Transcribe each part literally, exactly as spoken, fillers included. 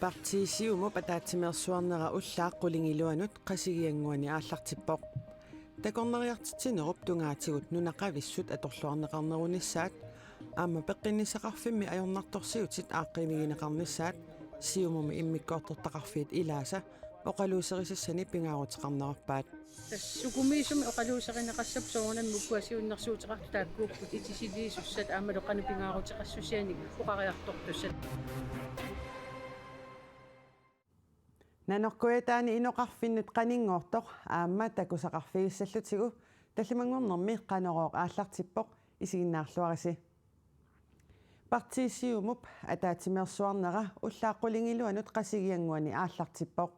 Partii Siumup ataatsimeersuarnera ullaaq qulingiluanut Qasigiannguani aallartippoq. Takornariartitsinerup tungaatigut nunaqavissut atorluarneqarnerunissaat aamma peqqinnissaqarfimmi ajornartorsiutit aaqqiivigineqarnissaat Siumumi immikkoortortaqarfiit ilaasa oqaluuserisassani pingaaruteqarnerarpaat. Tassa sukumiisumik oqaluuserineqassappat soorunami uku siunnersuuteqartut taakkuupput itisiliisussat aammalu qanoq pingaaruteqassusianik oqariartortussat. Nanorkujataani inoqarfinnut qaninngortoq aamma takusaqarfigissallutigu tallimanngornermi Qanorooq aallartippoq, isiginnaarluarisi. Partii Siumup ataatsimeersuarnera ullaaq qulingiluanut Qasigiannguani aallartippoq.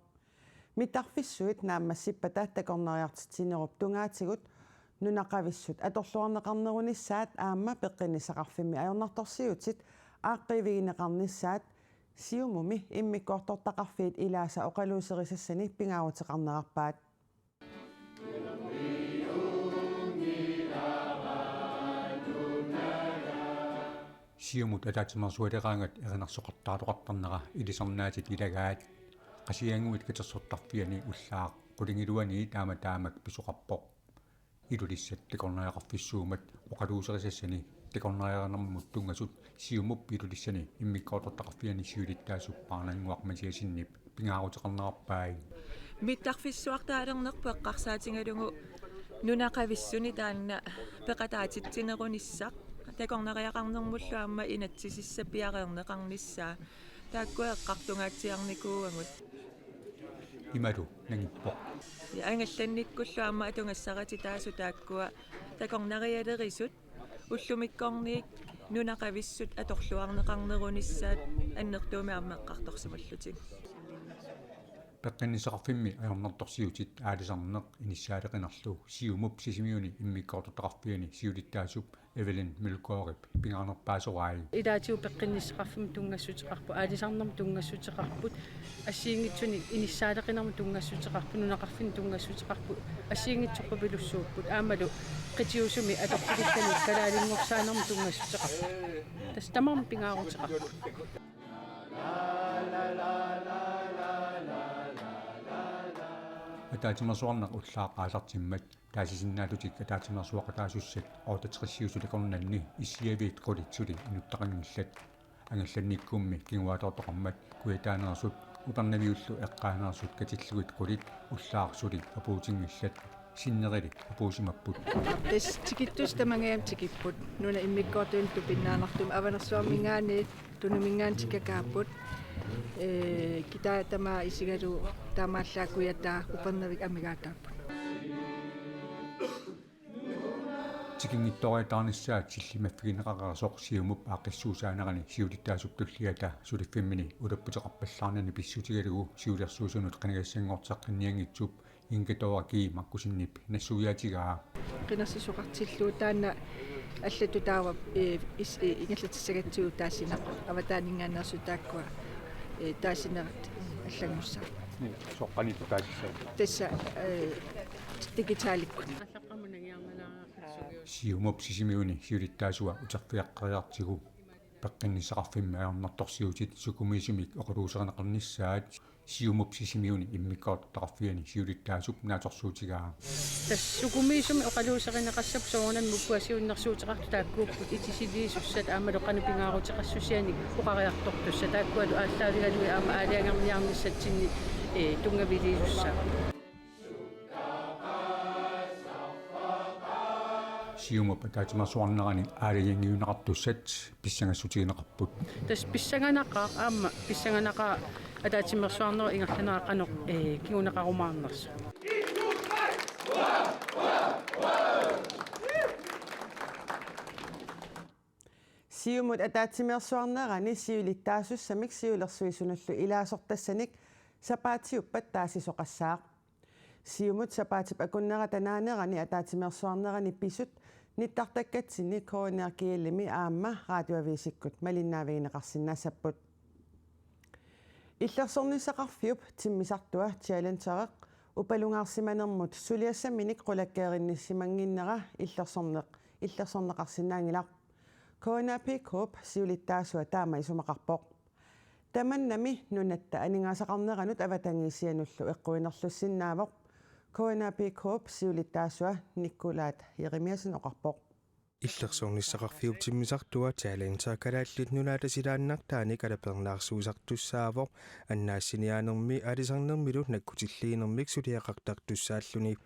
Mittarfissuit naammassippata takornariartitsinerup tungaatigut nunaqavissut atorluarneqarnerunissaat aamma peqqinnissaqarfimmi ajornartorsiutit aaqqiivigineqarnissaat Siumumi immikkoortortaqarfiit ilaasa oqaluuserisassani pingaaruteqarnerarpaat. Siumut ataatsimeersualeraangat erinarsoqartaartoqartarnera ilisarnaatit ilagaat. Qasigiannguit Katersortarfiani ullaaq qulingiluani taama taamak pisoqarpoq. Ilulissat takornariaqarfissuummat oqaluuserisassani takornariarinermut tunngasut Siumup Ilulissani immikkoortortaqarfiani siulittaasup Paarnannguaq Mathiassenip pingaaruteqarnerarpai. Mittarfissuartaalernerput eqqarsaatigalugu nunaqavissuni taanna peqataatitsinerunissaq takornariaqarnermullu aamma inatsisissap piareerneqarnissaa taakkua eqqartungaatsiarnikuuagut. Imalu nangippoq. Ja angallannikkullu aamma atugassarititaasut taakkua takornarialerisut ullumikkorniit nunaqavissut atorluarneqarnerunissaat annertuumik aamma eqqartorsimallutik. Peqqinnissaqarfimmi ajornartorsiutit aalisarneq inissaaleqinerlu Siumup Sisimiuni immikkoortortaqarfiani siulittaasup Evelyn Mølgaardip pingaarnerpaasorai. Ilaatigut peqqinnissaqarfimmut tunngassuteqarput, aalisarnermut tunngassuteqarput, assigiinngitsunik inissaaleqinermut tunngassuteqarput, nunaqarfinnut tunngassuteqarput, assigiinngitsorpappilussuupput, aammalu qitiusumi atorfilissani kalaalinngorsaannermut tunngassuteqarput. Tassa tamarmik pingaaruteqarput. Ataatsimeersuarneq ullaaq aallartimmat taasisinnaallutik ataatsimeersuaqataasussat otteogtresiusut akornanni issiaviit qulit suli inuttaqanngillat. Angallannikkummi kinguaattoortoqarmat kujataaneersut Upernaviullu eqqaaneersut katillugit qulit ullaaq suli apuutinngillat. Sinnerilik apuussimapput. Tassa tikittussat tamangajammik tikipput. Nunap immikkoortuini tupinnaannartumik Avanersuarminngaanniit Tunuminngaanniit tikikaapput. Ee, kitaat tamaat isigalugu taamaallaat kujataa Upernavik amigaataapput. Tikinngitsooriataarnissaat sillimaffigineqareersoq Siumup aaqqissuussaanerani siulittaasup tulliata suliffimmini ulapputeqarpallaarnani pissutigalugu siulersuisunut qinigassanngorteqqinnianngitsup Inge Dora G. Markussenip nassuiaatigaa. Qinersisoqartillugu taanna allatut taava, ee, is-, ee, ingerlatissagatsigu taasineq. Avataaninngaanneersut taakkua, ee, taasinerat allanngussaaq. Soqqaniittut taasissavat? Tassa, ee, digitalikkut. Siumup Sisimiuni siulittaasua uterfigeqqeriartigu peqqinnissaqarfimmi ajornartorsiutit sukumiisumik oqaluuserineqarnissaat Siumup Sisimiuni immikkoortortaqarfiani siulittaasup naatsorsuutigaa. Tassa sukumiisumik oqaluuserineqassappat soorunami uku siunnersuuteqartut taakkuupput itisiliisussat aammalu qanoq pingaaruteqassusianik oqariartortussat taakkualu aallaavigalugit aamma aalajangerniarnissatsinnik, ee, tunngaviliisussaapput. Siumup ataatsimeersuarnerani aalajangiunneqartussat pissangassutigineqarput. Tassa pissanganaqaaq aamma pissanganaqaaq ataatsimeersuarnerup ingerlanerani qanoq, ee, kinguneqarumaarnersoq. Siumut ataatsimeersuarnerani siulittaasussamik siulersuisunullu ilaasortassanik sapaatiuppat taasisoqassaaq. Siumut sapaatip akunnerata naanerani ataatsimeersuarnerani pisut nittartakkatsinni K N R G L-imi aamma Radioavisikkut malinnaavigineqarsinnaassapput. Illersornissaqarfiup timmisartua Challenger upalungaarsimanermut suliassaminik qulakkeerinnissimannginnera illersorneq-, illersorneqarsinnaanngilaq. K N A P K-p siulittaasua taama isumaqarpoq. Tamannami nunatta aningaasaqarneranut avatangiisianullu eqquinerlussinnaavoq, K N A P K-p siulittaasua Nikkulaat Jeremiassen oqarpoq. Illersornissaqarfiup timmisartua Challenger Kalaallit Nunaata silaannartaanik alapernaarsuisartussaavoq, annaassiniaanermi aalisarnermilu nakkutilliinermik suliaqartartussaalluni.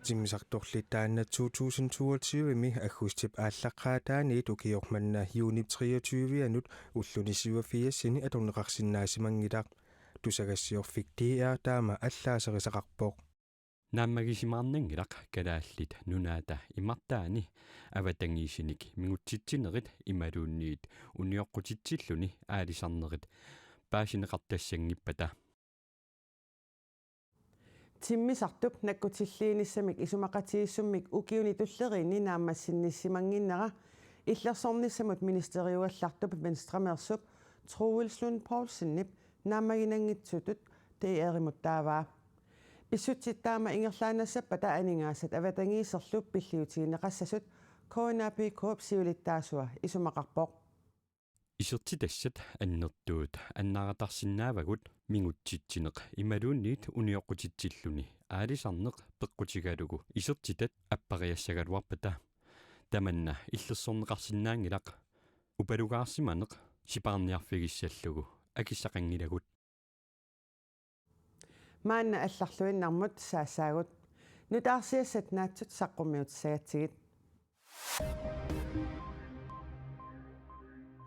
Timmisartorli taanna to tusind toogtyve-mi aggustip aallaqqaataaniit ukioq manna juunip treogtyve-anut ulluni syvogfirsini atorneqarsinnaasimanngilaq. Tusagassiorfik D R taama allaaserisaqarpoq. Naammagisimaarnanngilaq Kalaallit Nunaata imartaani avatangiisinik mingutsitsinerit imaluunniit unioqqutitsilluni aalisarnerit paasineqartassanngippata. Timmisartup nakkutilliinissamik isumaqatigiissummik ukiuni tulleriinni naammassinnissimannginnera illersornissamut ministeriugallartup Venstremeersup Troels Lund Poulsenip naammaginanngitsutut D R-imut taavaa. Pissutsit taama ingerlaannassappata aningaasat avatangiiserlu pilliutigineqassasut K N A P K-p siulittaasua isumaqarpoq. Isertitassat annertuut annaaratarsinnaavagut mingutsitsineq imaluunniit unioqqutitsilluni aalisarneq peqqutigalugu isertitat appariassagaluarpata. Tamanna illersorneqarsinnaanngilaq, upalugaarsimaneq sipaarniarfigissallugu akissaqanngilagut. Maanna allarluinnarmut saassaagut. Nutaarsiassat naatsut saqqummiutissagatsigit.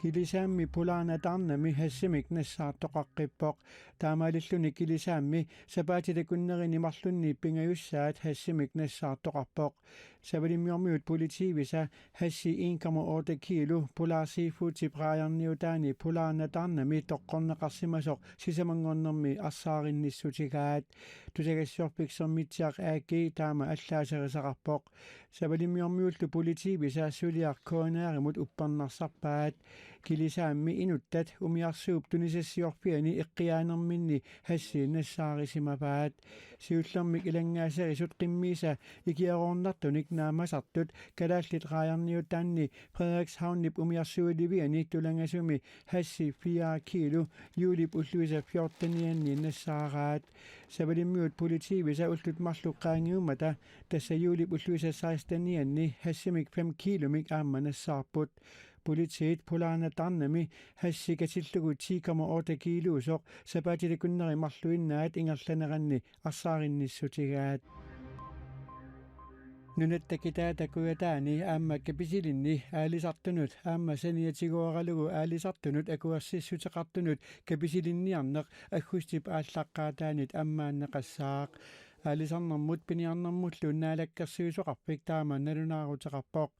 Kilisaammi Pulaarnat Arnami hashimik nassaartoqaqqippoq. Taamaalilluni kilisaammi sapaatip akunnerini marlunni pingajussaat hashimik nassaartoqarpoq. Savalimmiormiut politiivisa hashi en komma otte kilo Polar Seafoodip raajarniutaani Pulaarnat Arnami toqqorneqarsimasoq sisamanngornermi arsaarinnissutigaat. Tusagassiorfik Sermitsiaq A G taama allaaserisaqarpoq. Savalimmiormiullu politiivisa suliaq K N R-imut uppernarsarpaat. Kilisaammi inuttat umiarsuup tunisassiorfiani eqqiaanerminni hashi nassaarisimavaat. Siullermik ilanngaaserisut qimmiisa ikiaroornartunik naammasartut Kalaallit Raajarniutaanni Frederikshavnip umiarsualiviani tulangasumi hashi fire kilo juulip ulluisa fjortenianni nassaaraat. Savalimmiut politiivisa ullut marluk qaangiummata, tassa juulip ulluisa sekstenianni hashimik fem kilomik aamma nassaarput. Politiit Pulaarnat Arnami hashi katillugu ti komma otte kiluusoq sapaatip akunneri marluinnaat ingerlaneranni arsaarinnissutigaat. Nunatta kitaata Kujataani aamma Kapisilinni aalisartunut aamma saniatigooralugu aalisartunut akuersissuteqartunut Kapisilinniarneq aggustip aallaqqaataanit ammaanneqassaaq. Aalisarnermut piniarnermullu naalakkersuisoqarfik taama nalunaaruteqarpoq.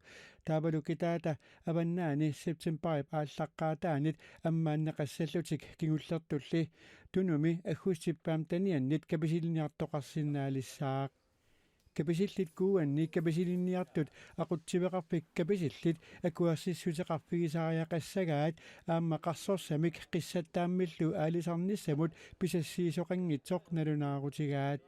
Taavalu kitaata avannaani septembarip aallaqqaataanit ammaanneqassallutik kingullertulli Tunumi aggustip femteniannit Kapisilinniartoqarsinnaalissaaq. Kapisillit kuuanni Kapisilinniartut aqutsiveqarfik Kapisillit akuersissuteqarfigisariaqassagaat aamma qarsorsamik qissattaammillu aalisarnissamut pisassiisoqanngitsoq nalunaarutigaat.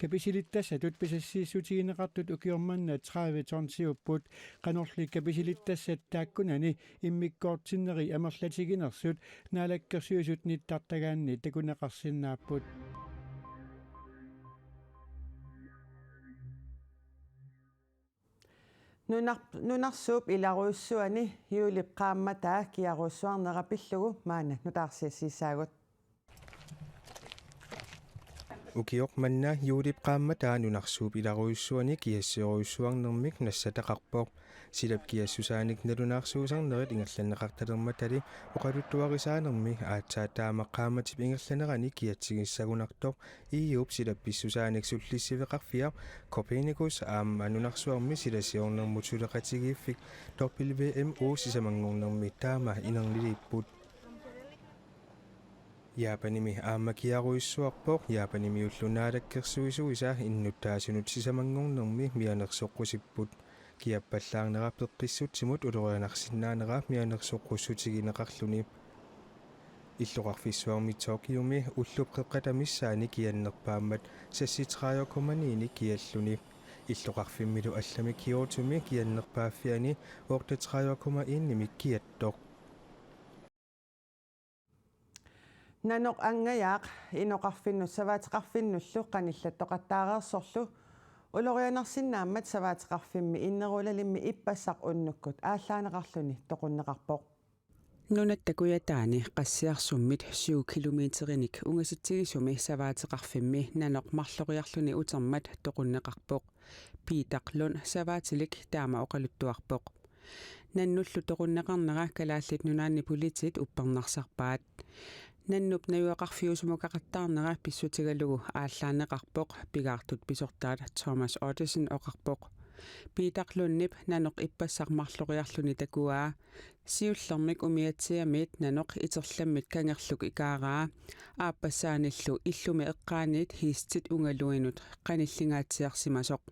Kapisilit tassatut pisassiissutigineqartut ukioq manna tredive tonsiupput. Qanorli kapisilit tassat taakkunani immikkoortinneri amerlatiginersut Naalakkersuisut nittartagaanni takuneqarsinnaapput. Nunar-, nunarsuup ilarujussuani juulip qaammataa kiarujussuarnera pillugu maanna nutaarsiassiissaagut. Ukioq manna juulip qaammataa nunarsuup ilarujussuani kiassiorujussuarnermik nassataqarpoq. Silap kiassusaanik nalunaarsuisarnerit ingerlanneqartalermatali oqaluttuarisaanermi aatsaat taama qaammatip ingerlanerani kiatsigissagunartoq E U-p silap pissusaanik sullissiveqarfiaq Copernicus aamma nunarsuarmi silasiornermut suleqatigiiffik W M O sisamanngornermi taama inerniliipput. Japanimi aamma kiarujussuarpoq, Japanimiullu naalakkersuisuisa innuttaasunut sisamanngornermi mianersoqqusipput. Kiappallaarnera peqqissutsimut ulorianarsinnaanera mianersoqqussutigineqarluni. Illoqarfissuarmi Tokyomi ullup qeqqata missaani kiannerpaammat seksogtredive komma ni-nik kialluni. Illoqarfimmilu allami Kyotomi kiannerpaaffiani otteogtredive komma en-imik kiattoq. Nanoq Angajaaq inoqarfinnut savaateqarfinnullu qanillattoqattaareersorlu ulorianarsinnaammat savaateqarfimmi inneruulalimmi ippassaq unnukkut aallaaneqarluni toqunneqarpoq. Nunatta kujataani Qassiarsummit syv kilometerinik ungasitsigisumi savaateqarfimmi nanoq marloriarluni utermat toqunneqarpoq. Peter Lund savaatilik taama oqaluttuarpoq. Nannullu toqunneqarnera Kalaallit Nunaanni Politiit uppernarsarpaat. Nannup najugaqarfiusumukaqattaarnera pissutigalugu aallaaneqarpoq, pigaartut pisortaat Thomas Ottesen oqarpoq. Peter Lundip nanoq ippassaq marloriarluni takuaa siullermik umiatsiamiit nanoq iterlammit kangerluk ikaaraa, aappassaanillu illumi eqqaaniit hiistit ungaluinut qanillingaatsiarsimasoq.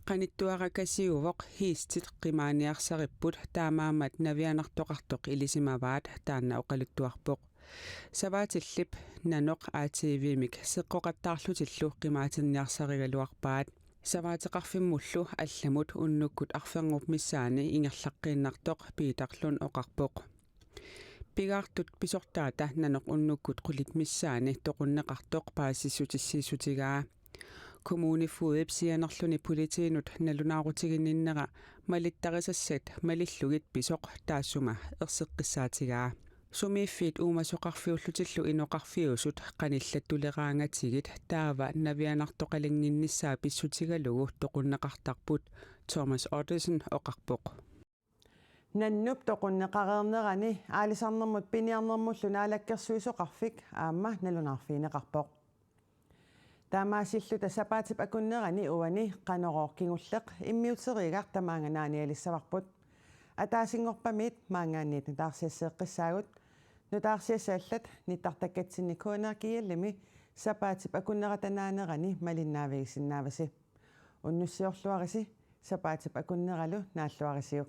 Qanittuarakasiuvoq, hiistit qimaaniarsaripput, taamaammat navianartoqartoq ilisimavaat, taanna oqaluttuarpoq. Savaatillip nanoq A T V-mik seqqoqattaarlutillu qimaatinniarsarigaluarpaat. Savaateqarfimmullu allamut unnukkut arferngup missaani ingerlaqqiinnartoq Peter Lund oqarpoq. Pigaartut pisortaata nanoq unnukkut qulit missaani toqunneqartoq paasissutissiissutigaa. Kommunefogedip sianerluni politiinut nalunaarutiginninnera malittarisassat malillugit pisoq taassuma erseqqissaatigaa. Sumiiffiit uumasoqarfiullutillu inoqarfiusut qanillattuleraangatigit taava navianartoqalinnginnissaa pissutigalugu toqunneqartarput, Thomas Ottesen oqarpoq. Nannup toqunneqareernerani aalisarnermut piniarnermullu naalakkersuisoqarfik aamma nalunaarfigineqarpoq. Taamaasilluta sapaatip akunnerani uani Qanorooq kingulleq immiuteriigaq tamaanga naanialissavarput. Ataasinngorpamiit maanngaanniit nutaarsiasseeqqissaagut. Nutaarsiassat allat nittartakkatsinni K N R G L-imi sapaatip akunnerata naanerani malinnaavigisinnaavasi. Unnussiorluarisi, sapaatip akunneralu naalluarisiuk.